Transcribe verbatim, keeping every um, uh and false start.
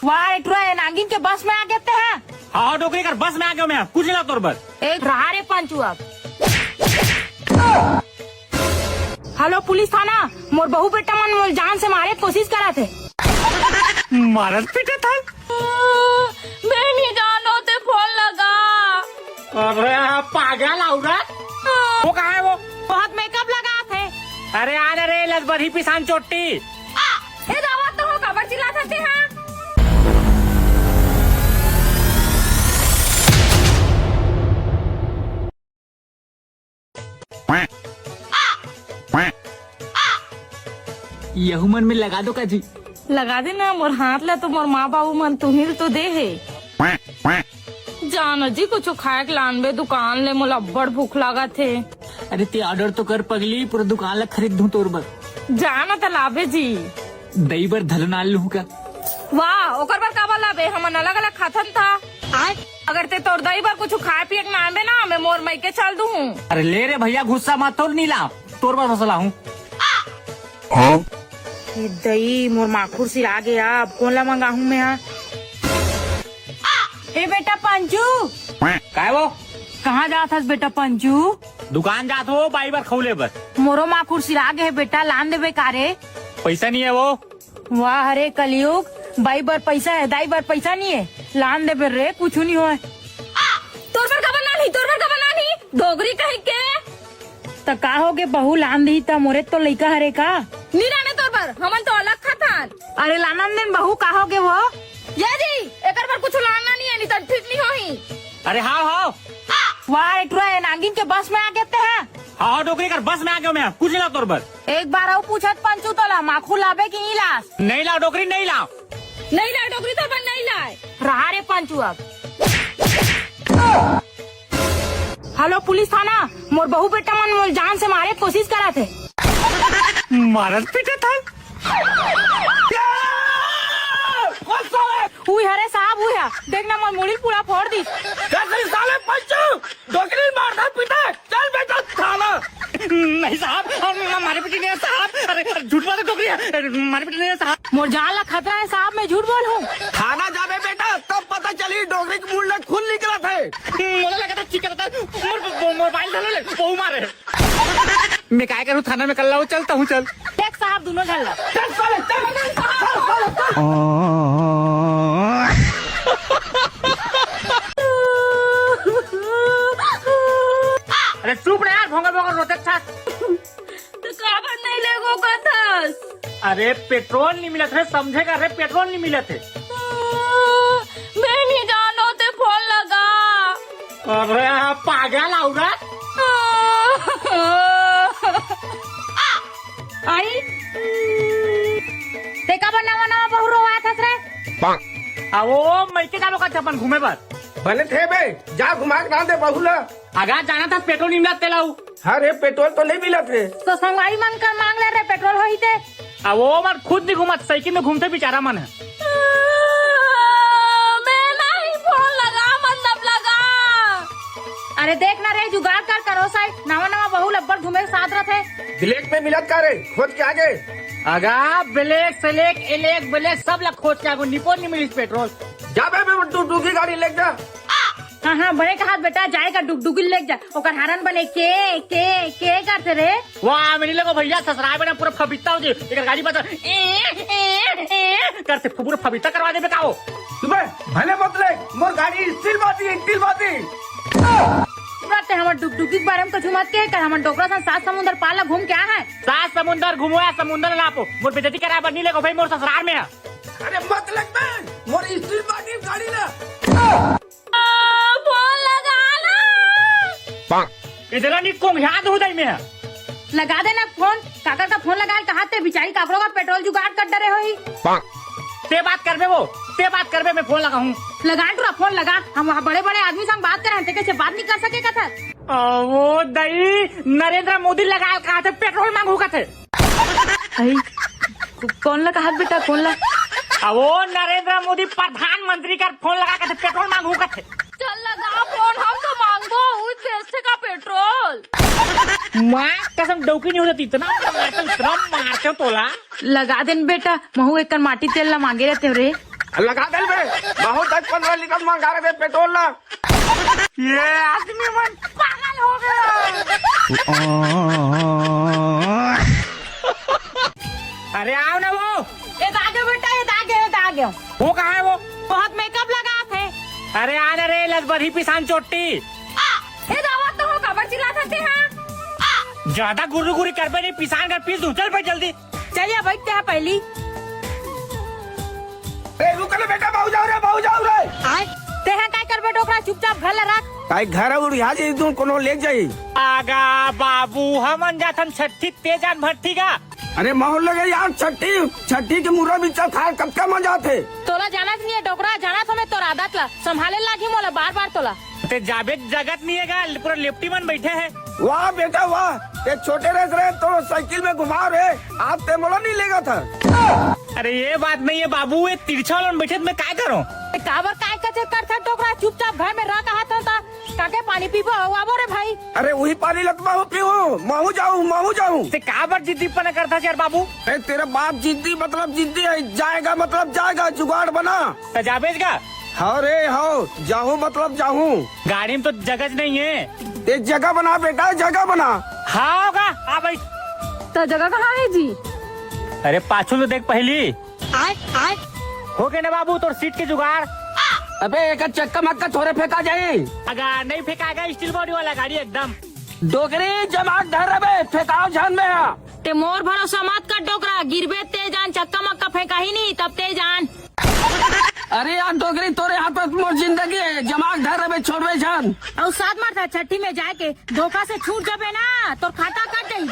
वाह रे टुरा, ये नागिन के बस में आ गए ते हैं। हाँ, हाँ, डोकरी कर बस में आ गयो मैं, कुछ नहीं ला तोर बर। एक रहा रे पंचू अब। हेलो पुलिस थाना, मोर बहू बेटा मन मोर जान से मारे के कोशिश करत हे। मारत पीटत हे। मैं नहीं जानो ते फोन लगा। अरे पागल औरत, वो कहाँ है वो? बहुत मेकअप लगा थे। अरे आ ना रे लजबरी पिसान चोट्टी। ए दावा तो हो काबर चिल्लात हस ते, हाँ? यहू मन में लगा दो का जी? लगा दे ना, मोर हाथ ला तो मोर माँ बाबू मन तुहिल तो दे हे। जानो जी, कुछ खाए के लानबे दुकान ले, मोला अब्बड़ भूख लागत हे। अरे ते ऑर्डर तो कर पगली, पूरा दुकान ला खरीद दूं तोर बर। जाना त लाबे जी। दई बर धलो नाल लूं का? वाह, ओकर बर काबर लाबे? हमन अलग-अलग खाथन था। अगर ते तोर दई बर कुछ खाए पिए के लानबे ना, मैं मोर मइके चल दूं। अरे ले रे भैया, गुस्सा मत, तोर नी ला, तोर बर मसला हूँ। हाँ? ए दई, मोर माखुर सिरा गे, अब कोन ला मंगाहूं मैं हा? ए बेटा पंचू। काय वो? कहाँ जात हस बेटा पंचू? दुकान जात हो, बाई बर खौले बर। मोरो माखुर सिरा गे हे बेटा, लान देबे का रे? पैसा नहीं है वो। वाह रे कलयुग, बाई बर पैसा है, दाई बर पैसा नहीं है, लान देबे रे, कुछ नहीं होय। तोर बर काबर लानही, तोर बर काबर लानही, डोकरी कहीं के। त का होगे बहू, लान दिही त मोरे तो लइका हरे का? नी लाने तोर बर, हमन तो अलग खाथन। अरे लानन देन बहू, का होगे वो? ये जी, एकर बर कुछ लानना नहीं है, नहीं तो ठीक नहीं होही। अरे हाव हाव। वाह रे टुरा, ये नागिन के बस में आ गए ते हैं। हाँ हाँ डोकरी कर बस में आ गयो मैं, कुछ नहीं ला तोर बर। एक बार अउ पूछत पंचू तोला, माखुर लाबे कि नहीं लास? नहीं लाव डोकरी, नहीं लाव। नहीं लाव डोकरी तोर बर, नहीं लाय। रहा रे पंचू अब। हेलो पुलिस थाना, मोर बहू बेटा मन मोर जान से मारे के कोशिश करत हे। मारत पीटत हे। उई हरे साहब, उई हा। देख ना, मोर मुड़ी ल पूरा फोड़ दिस। कैसे साले पंचू, डोकरी मारता पीटा, चल बेटा थाना। नहीं साहब, हम मारे पीटी नहीं है साहब। अरे, अरे, झूठ बात है डोकरी है। अरे, मारे पीटी नहीं है साहब। मोर जान ला खतरा है साहब, मैं झूठ बोलहूँ। थाना जाबे बेटा, तब पता चली डोकरी के मुंह ले खून निकलत हे। मोला लगा था ठीक करता, मोर, मोर, मोबाइल धर ले, बहू मारे। मैं काय करूँ थाना में कल्ला, वो चलता हूँ, चल। देख साहब, दोनों झन ला। चल साले, चल, चल, चल, चल। अरे चुप रे यार, भोंगा भोंगा रोते था। तो काबर नहीं लेगो कथस? अरे पेट्रोल नहीं मिलत रे, समझे का रे, पेट्रोल नहीं मिलत हे। मैं नहीं जानो ते फोन लगा। अरे पागल औरत। आई। ते काबर नवा नवा बहू रोवात हस रे? आ वो मइके जानो का अपन घूमे बर। बने थे बे, जा घुमा के लान दे बहू ला। अगा जाना था पेट्रोल नहीं मिलत तेला। अरे पेट्रोल तो नहीं मिलत हे। तो संगवारी मन कर मांग ले रे, पेट्रोल होही ते। आ वो मन खुद नहीं घूमत, साइकिल में घूमते बेचारा मन हे। मैं नहीं फोन लगा, मतलब लगा। अरे देख ना रे, जुगाड़ कर करो साई, नवा नवा बहू ल अब्बड़ घूमे के साथ रथे। ब्लैक में मिलत का रे, खोज के आगे। अगा ब्लैक, स्लैक, इलेक, ब्लैक सब ला खोज के आगो, निपोर नहीं मिलिस पेट्रोल। जा बे, बे, तू डुगी गाड़ी ले जा। हाँ, हाँ, बड़े कहात बेटा, जाएगा डुगडुगी लेके जा, ओकर हारन बने के, के, के करते रे। वाह, मेरी लोगो भैया, ससुराल में ना पूरा फबीता हो जी, एकर गाड़ी बता, ए, ए, ए, करते पूरा फबीता करवा दे बेटा वो। सुबह भले मत ले, मोर गाड़ी स्टील बाती, स्टील बाती। करते हमर डुगडुगी के बारे में कुछ मत कहे कर, हमन डोकरा सन सात समुंदर पार ला घूम के आए हैं। सात समुंदर घूमो या समुंदर नापो, मोर बेइज्जती कराए बर नहीं लेगो भाई, मोर ससुराल में है। अरे मत लग बे, मोर स्टील बाटी गाड़ी ला। आ, फोन लगा ना। इधर नहीं कोंघिया दो दई में। लगा दे ना फोन, काकर का फोन लगा कहा ते बिचारी काकरो का पेट्रोल जुगाड़ कर डरे होही। ते बात करबे वो, ते बात करबे, मैं फोन लगाहूँ। लगा टुरा फोन लगा, हम वहाँ बड़े-बड़े आदमी संग बात करन, ते कैसे बात नहीं कर सके कथा? आ, वो दई नरेंद्र मोदी लगा कहा थे पेट्रोल मांगू कथे। अई, को-, कोन ला कहत बेटा, कोन ला? आ, वो नरेंद्र मोदी प्रधानमंत्री कर फोन लगा कथे पेट्रोल मांगू कथे। चल लगा फोन, हम तो मांगबो उस देश से का पेट्रोल। माँ कसम डौकी नहीं हो जाती, इतना मारते, इतना मारते हो तोला। लगा देन बेटा, महू एक कन माटी तेल ला मांगे रहते हो रे। लगा दे बे, बहुत दस पन्द्रह लीटर मंगा रहे पेट्रोल ना। ये आदमी मन पागल हो गया। अरे आओ ना वो। ये तो आ गया बेटा, ये तो आ गया, ये तो आ गया। वो कहाँ है वो? बहुत मेकअप लगा थे। अरे आ ना रे लसबरी पिसान चोट्टी। हे दावत तो हो, काबर चिल्लात हते, हाँ? ज्यादा गुरु गुरी करबे नहीं, पिसान कर पीस दूं। चल भाई जल्दी। चलिए बैठते हैं पहली। ए, रुक ले बेटा, बाहु जाव रे, बाहु जाव रे। आय, तेहा काय करबे डोकरा, चुपचाप घर ला रख। काय घर उड़िया जी, तू कोनो ले जाई। आगा बाबू, हमन जाथन छट्ठी, ते जान भट्ठी का। अरे माहौल लगे यार, छट्ठी, छट्ठी के मुर्रा बिच्चा खाए कतका मजा आथे। तोला जानत नहीं है डोकरा, जानत हमें तोर आदत ला, संभाले लागी मोला बार बार तोला। ते जाबे जगत नहीं है गा, पूरा लेफ्टी मन बैठे हैं। वाह बेटा वाह, ते छोटे रहे रहे तो साइकिल में घुमा रहे, आज ते मोला नहीं लेगा था। अरे ये बात नहीं है बाबू, ये तिरछा वाला बैठे मैं काय करूं? ते काबर काय कचर कर था डोकरा, चुपचाप घर में रह कहा था, ता काके पानी पीबो, आबो रे भाई। अरे वही पानी लतमा हो पीऊ, महू जाऊं, महू जाऊं। ते काबर जिद्दी पना करता यार बाबू? ए, तेरा बाप जिद्दी मतलब जिद्दी है, जाएगा मतलब जाएगा, जुगाड़ बना। त जाबेच गा? हाँ रे, हाँ, जाहूँ मतलब जाहूँ। गाड़ी में तो जगह नहीं है। एक जगह बना बेटा, जगह बना। हाँ होगा, आ भाई। तो जगह कहाँ है जी? अरे पाछू तो देख पहली। आय, आय। हो गए ना बाबू तोर सीट के जुगाड़? अबे एक चक्का मक्का थोड़े फेंका जाए। अगा नहीं फेंकाएगा, स्टील बॉडी वाला गाड़ी एकदम। डोकरी जमाक धर रबे, फेंकाओ झन में। ते मोर भरोसा मत कर डोकरा, गिरबे ते जान, चक्का मक्का फेंका ही नहीं, तब ते जान। अरे यार डोकरी, तोरे हाथ में मोर जिंदगी है, जमाक धर रबे, छोड़बे झन। अउ सात मारता छट्ठी में जाके धोखा से छूट जाबे ना, तोर खाता कट जाई,